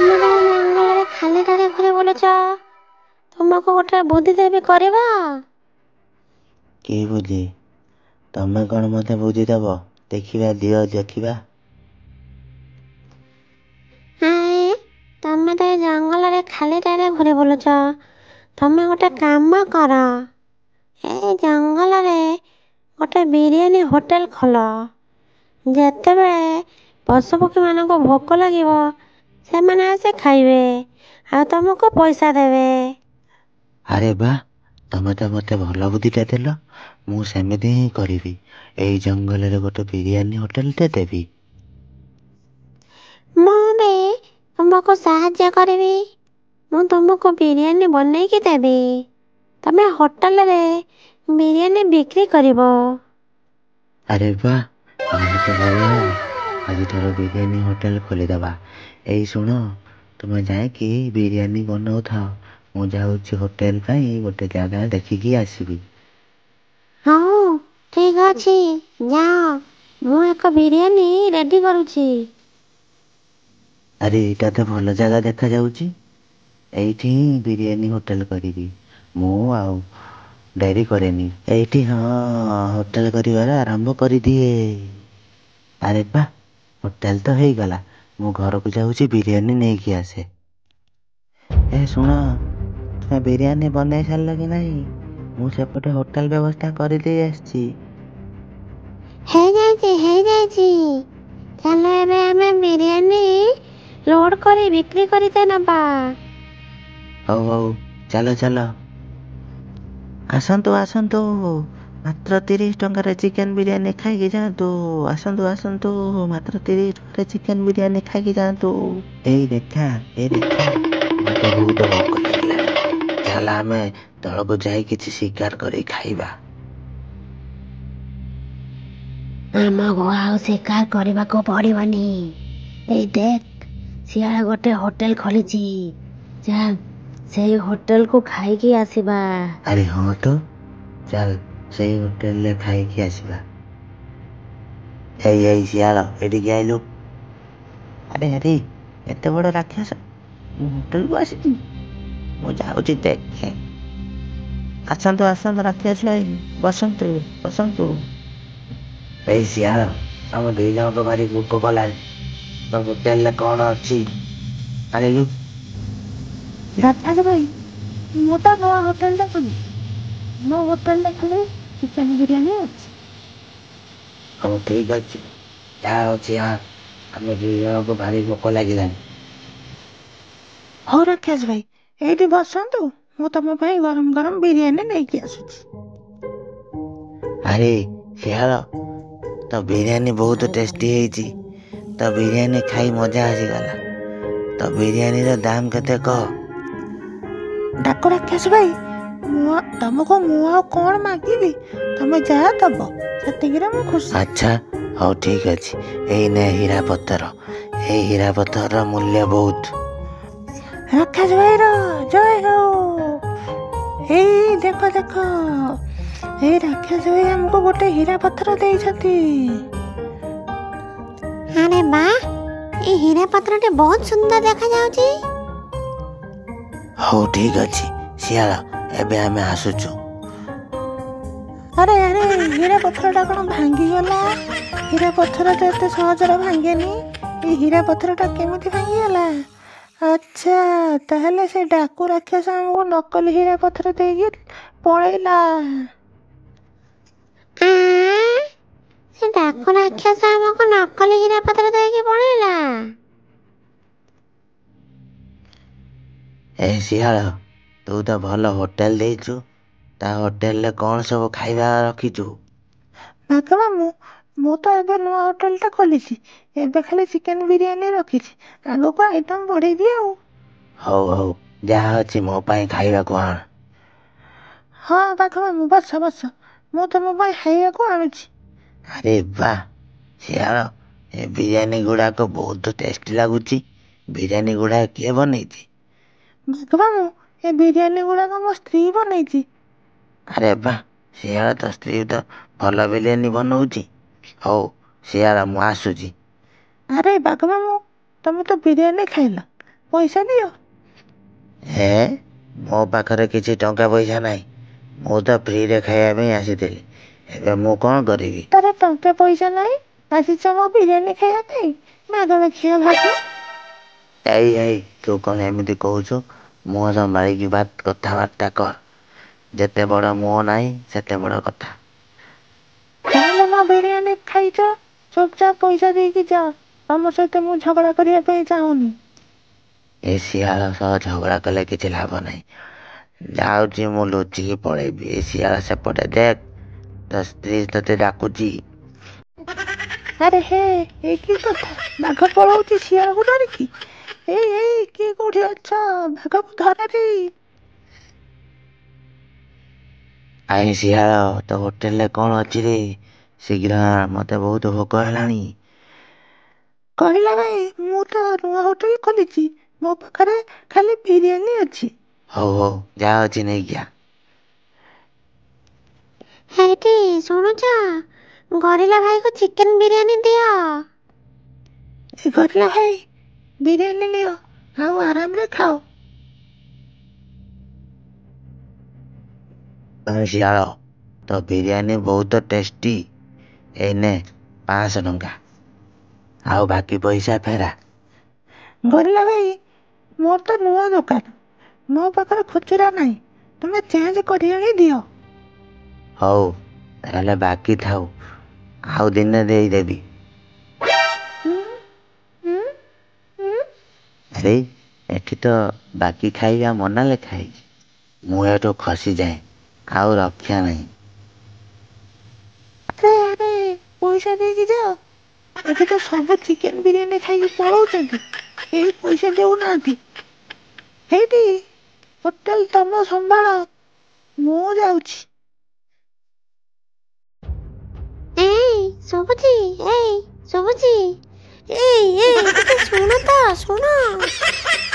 ତୁମେ ତ ଜଙ୍ଗଲରେ ଖାଲିଟାରେ ଘୁରି ବୁଲୁଛ, ତୁମକୁ ଗୋଟେ ବୁଦ୍ଧି ଦେବି, କରିବ? କି ବୁଦ୍ଧି? ତମେ କ'ଣ ମୋତେ ବୁଦ୍ଧି ଦେବ? ଦେଖିବା, ଦିଅ ଦେଖିବା। ଆଏ, ତମେ ତ ଏ ଜଙ୍ଗଲରେ ଖାଲିଟାରେ ଘୁରି ବୁଲୁଛ। ତମେ ଗୋଟେ କାମ କର, ଏ ଜଙ୍ଗଲରେ ଗୋଟେ ବିରିୟାନୀ ହୋଟେଲ ଖୋଲ। ଯେତେବେଳେ ପଶୁପକ୍ଷୀମାନଙ୍କୁ ଭୋକ ଲାଗିବ, ସେମାନେ ଆସି ଖାଇବେ ଆଉ ତମକୁ ପଇସା ଦେବେ। ଆରେ ବାଃ, ତମେ ତ ମୋତେ ଭଲ ବୁଦ୍ଧିଟା ଦେଲ। ମୁଁ ସେମିତି ହିଁ କରିବି। ଏଇ ଜଙ୍ଗଲରେ ଗୋଟେ ବିରିୟାନୀ ହୋଟେଲଟେ ଦେବି। ମୁଁ ବି ତୁମକୁ ସାହାଯ୍ୟ କରିବି। ମୁଁ ତୁମକୁ ବିରିୟାନୀ ବନେଇକି ଦେବି, ତମେ ହୋଟେଲରେ ବିରିୟାନୀ ବିକ୍ରି କରିବ। ଆରେ ବାଃ, ତାହେଲେ ତ ଭଲ ହେଲା। ଆଜିଠାରୁ ବିରିୟାନୀ ହୋଟେଲ ଖୋଲିଦେବା। ଏଇ ଶୁଣ, ତୁମେ ଯାଇକି ବିରିୟାନୀ ବନଉଥାଅ, ମୁଁ ଯାଉଛି ହୋଟେଲ ପାଇଁ ଗୋଟେ ଜାଗା ଦେଖିକି ଆସିବି। ହଉ, ଠିକ ଅଛି, ଯାଅ। ମୁଁ ଏକ ବିରିୟାନୀ ରେଡି କରୁଛି। ଆରେ, ଏଇଟା ତ ଭଲ ଜାଗା ଦେଖାଯାଉଛି। ଏଇଠି ହିଁ ବିରିୟାନୀ ହୋଟେଲ କରିବି। ମୁଁ ଆଉ ଡେରି କରେନି, ଏଇଠି ହଁ ହୋଟେଲ କରିବାର ଆରମ୍ଭ କରିଦିଏ। ଆରେ ବାଃ, ହୋଟେଲ ତ ହେଇଗଲା। ମୁଁ ଘରକୁ ଯାଉଛି, ବିରିୟାନୀ ନେଇକି ଆସେ। ଏ ଶୁଣ, ତୁମେ ବିରିୟାନୀ ବନେଇ ସାରିଲ କି ନାହିଁ? ମୁଁ ସେପଟେ ହୋଟେଲ ବ୍ୟବସ୍ଥା କରିଦେଇ ଆସିଛି। ହେଇଯାଇଛି, ହେଇଯାଇଛି। ଚାଲ, ଏବେ ଆମେ ବିରିୟାନୀ ଲୋଡ୍ କରି ବିକ୍ରି କରିତେ ନବା। ହଉ ହଉ, ଚାଲ ଚାଲ। ଆସନ୍ତୁ ଆସନ୍ତୁ, ମାତ୍ର 30 ଟଙ୍କାରେ ଚିକେନ ବିରିୟାନୀ ଖାଇକି ଯାଆନ୍ତୁ। ଆସନ୍ତୁ ଆସନ୍ତୁ, ମାତ୍ର 30 ଟଙ୍କାରେ ଚିକେନ ବିରିୟାନୀ ଖାଇକି ଯାଆନ୍ତୁ। ଏଇ ଦେଖା, ଏଇ ଦେଖା, ମତେ ବହୁତ ଭୋକ ଲାଗିଲାଣି। ଚାଲ, ଆମେ ତଳକୁ ଯାଇ କିଛି ଶିକାର କରି ଖାଇବା। ଆମକୁ ଆଉ ଶିକାର କରିବାକୁ ପଡ଼ିବନି। ଏଇ ଦେଖ, ଶିଆଳ ଗୋଟେ ହୋଟେଲ ଖୋଲିଛି। ଚାଲ, ସେଇ ହୋଟେଲକୁ ଖାଇକି ଆସିବା। ଆରେ ହଁ ତ, ଚାଲ ସେଇ ହୋଟେଲରେ ଖାଇକି ଆସିବା। ଏଇ ଏଇ ଶିଆଳ, ଏଠିକି ଆଇଲୁ। ଆରେ ଆରେ, ଏତେ ବଡ଼ ରାକ୍ଷସ ମୋ ହୋଟେଲକୁ ଆସିଛି? ମୁଁ ଯାଉଛି ଦେଖେ। ଆସନ୍ତୁ ଆସନ୍ତୁ ରାକ୍ଷସ ଭାଇ, ବସନ୍ତୁ ବସନ୍ତୁ। ଏଇ ଶିଆଳ, ଆମ ଦି ଜଣଙ୍କ ଭାରି ଭୋକ କଲାଣି। ତୋ ହୋଟେଲରେ କ'ଣ ଅଛି ଆଣିଲୁ? ରାକ୍ଷସ ଭାଇ, ମୁଁ ତ ନୂଆ ହୋଟେଲଟା ଖୋଲିଛି। ମୋ ହୋଟେଲରେ ଖାଲି ଚିକେନ ବିରିୟାନୀ ଅଛି। ହଉ, ଠିକ ଅଛି, ଯାହା ଅଛି ଆମେ ଦି ଜଣଙ୍କୁ ଭାରି ଭୋକ ଲାଗିଲାଣି। ହଉ ରାକ୍ଷସ ଭାଇ, ଏଇଠି ବସନ୍ତୁ, ମୁଁ ତମ ପାଇଁ ଗରମ ଗରମ ବିରିୟାନୀ ନେଇକି ଆସୁଛି। ଆରେ ଶିଆଳ, ତୋ ବିରିୟାନୀ ବହୁତ ଟେଷ୍ଟି ହେଇଛି। ତୋ ବିରିୟାନୀ ଖାଇ ମଜା ଆସିଗଲା। ତୋ ବିରିୟାନୀର ଦାମ କେତେ କହ? ଡାକ ରାକ୍ଷସ ଭାଇ, ମୁଁ ତମକୁ ମୁଁ ଆଉ କ'ଣ ମାଗିବି? ତମେ ଯାହା ଦବ ସେତିକିରେ ମୁଁ ଖୁସି। ଆଚ୍ଛା, ହଉ ଠିକ ଅଛି। ଏଇ ନେ ହୀରା ପଥର। ଏଇ ହୀରା ପଥରର ମୂଲ୍ୟ ବହୁତ। ରାକ୍ଷସ ଭାଇର ଜୟ ହଉ। ଏଇ ଦେଖ ଦେଖ, ଏଇ ରାକ୍ଷସ ଭାଇ ଆମକୁ ଗୋଟେ ହୀରା ପଥର ଦେଇଛନ୍ତି। ଆରେ ବାଃ, ଏଇ ହୀରା ପଥରଟି ବହୁତ ସୁନ୍ଦର ଦେଖାଯାଉଛି। ହଉ ଠିକ ଅଛି ଶିଆଳ, ଏବେ ଆମେ ଆସୁଛୁ। ଆରେ ଆରେ, ହୀରା ପଥରଟା କ'ଣ ଭାଙ୍ଗିଗଲା? ହୀରା ପଥର ତ ଏତେ ସହଜରେ ଭାଙ୍ଗେନି। ଏଇ ହୀରା ପଥରଟା କେମିତି ଭାଙ୍ଗିଗଲା? ଆଚ୍ଛା, ତାହେଲେ ସେ ଡାକୁ ରାକ୍ଷସ ଆମକୁ ନକଲି ହୀରା ପଥର ଦେଇକି ପଳେଇଲା। ଆଁ, ସେ ଡାକୁ ରାକ୍ଷସ ଆମକୁ ନକଲି ହୀରା ପଥର ଦେଇକି ପଳେଇଲା। ଏ ଶିଆଳ, ତୁ ତ ଭଲ ହୋଟେଲ ଦେଇଛୁ। ତା ହୋଟେଲରେ କ'ଣ ସବୁ ଖାଇବା ରଖିଛୁ? ବାଘ ମାମୁଁ, ମୁଁ ତ ଏବେ ନୂଆ ହୋଟେଲଟା ଖୋଲିଛି। ଏବେ ଖାଲି ଚିକେନ ବିରିୟାନୀ ରଖିଛି, ଆଗକୁ ଆଇଟମ୍ ବଢ଼େଇବି ଆଉ। ହଉ ହଉ, ଯାହା ଅଛି ମୋ ପାଇଁ ଖାଇବାକୁ ଆଣ। ହଁ ବାଘ ମାମୁଁ, ବସ ବସ, ମୁଁ ତମ ପାଇଁ ଖାଇବାକୁ ଆଣୁଛି। ଆରେ ବାଃ ଶିଆଳ, ଏ ବିରିୟାନୀ ଗୁଡ଼ାକ ବହୁତ ଟେଷ୍ଟି ଲାଗୁଛି। ବିରିୟାନୀ ଗୁଡ଼ାକ କିଏ ବନେଇଛି? ବାଘ ମାମୁଁ, ଏ ବିରିୟାନୀ ଗୁଡ଼ାକ ମୋ ସ୍ତ୍ରୀ ବନେଇଛି। ଆରେ ବାଃ ଶିଆଳ, ତୋ ସ୍ତ୍ରୀ ତ ଭଲ ବିରିୟାନୀ ବନଉଛି। ହଉ ଶିଆଳ, ମୁଁ ଆସୁଛି। ଆରେ ବାଘ ମାମୁଁ, ତମେ ତ ବିରିୟାନୀ ଖାଇଲ, ପଇସା ଦିଅ। ହେ, ମୋ ପାଖରେ କିଛି ଟଙ୍କା ପଇସା ନାହିଁ। ମୁଁ ତ ଫ୍ରିରେ ଖାଇବା ପାଇଁ ଆସିଥିଲି, ଏବେ ମୁଁ କ'ଣ କରିବି? ତାର ଟଙ୍କା ପଇସା ନାହିଁ, ଆସିଛ ମୋ ବିରିୟାନୀ ଖାଇବା ପାଇଁ, ମାଗଣା ଖିଆ ଭାତ। ଏଇ ଏଇ, ତୁ କ'ଣ ଏମିତି କହୁଛୁ? ମୁହଁ ସମ୍ଭାଳିକି କଥାବାର୍ତ୍ତା କର। ଯେତେ ବଡ଼ ମୁହଁ ନାହିଁ ସେତେ ବଡ଼ କଥା। ତାହେଲେ ମୋ ବିରିୟାନୀ ଖାଇଛ, ଚୁପଚାପ ପଇସା ଦେଇକି ଯାଅ। ତମ ସହିତ ମୁଁ ଝଗଡ଼ା କରିବା ପାଇଁ ଚାହୁଁନି। ଏ ଶିଆଳ ସହ ଝଗଡ଼ା କଲେ କିଛି ଲାଭ ନାହିଁ। ଯାଉଛି, ମୁଁ ଲୁଚିକି ପଳେଇବି। ଏ ଶିଆଳ, ସେପଟେ ଦେଖ, ତୋ ସ୍ତ୍ରୀ ତୋତେ ଡାକୁଛି। ଆରେ ହେ, ଏ କି କଥା? ବାଘ ପଳଉଛି ଶିଆଳକୁ ଡରିକି। ଏଇ ଏଇ, କିଏ କୋଉଠି ଅଛ? ବାଘକୁ ଧରରେ। I ଶିଆଳ, ତୋ ହୋଟେଲରେ କ'ଣ ଅଛି ରେ? ଶୀଘ୍ର ଆଣ, ମୋତେ ବହୁତ ଭୋକ ହେଲାଣି। କହିଲା ଭାଇ, ମୁଁ ତ ନୂଆ ହୋଟେଲ ଖୋଲିଛି, ମୋ ପାଖରେ ଖାଲି ବିରିୟାନୀ ଅଛି। ହଉ ହଉ, ଯାହା ଅଛି ନେଇକି ଆ। ହେଇଟି ଶୁଣୁଛ, ଗରିଲା ଭାଇକୁ ଚିକେନ ବିରିୟାନୀ ଦିଅ। ଏ ଗରିଲା ଭାଇ, ବିରିୟାନୀ ନିଅ ଆଉ ଆରାମରେ ଖାଅ। ଶିଆଳ, ତୋ ବିରିୟାନୀ ବହୁତ ଟେଷ୍ଟି। ଏଇ ନେ 500 ଟଙ୍କା, ଆଉ ବାକି ପଇସା ଫେରା। ଗରିଲା ଭାଇ, ମୋର ତ ନୂଆ ଦୋକାନ, ମୋ ପାଖରେ ଖୁଚୁରା ନାହିଁ, ତୁମେ ଚେଞ୍ଜ କରି ଆଣି ଦିଅ। ହଉ ତାହେଲେ ବାକି ଥାଉ, ଆଉ ଦିନେ ଦେଇଦେବି। ଆରେ, ଏଠି ତ ବାକି ଖାଇବା ମନା ଲେଖା ହେଇଛି। ମୁଁ ଏଠୁ ଖସିଯାଏ, ଆଉ ରକ୍ଷା ନାହିଁ। ଆରେ ଆରେ, ପଇସା ଦେଇକି ଯାଅ। ଏଠି ତ ସବୁ ଚିକେନ ବିରିୟାନୀ ଖାଇକି ପଳଉଛନ୍ତି, କେହି ପଇସା ଦେଉନାହାନ୍ତି। ହେଇଟି ହୋଟେଲ ତମ ସମ୍ଭାଳ, ମୁଁ ଯାଉଛି। ଏଇ ଶୁଭୁଛି? ଏଇ ଶୁଭୁଛି? ଏଇ ଏଇ, ଟିକେ ଶୁଣ ତ, ଶୁଣ।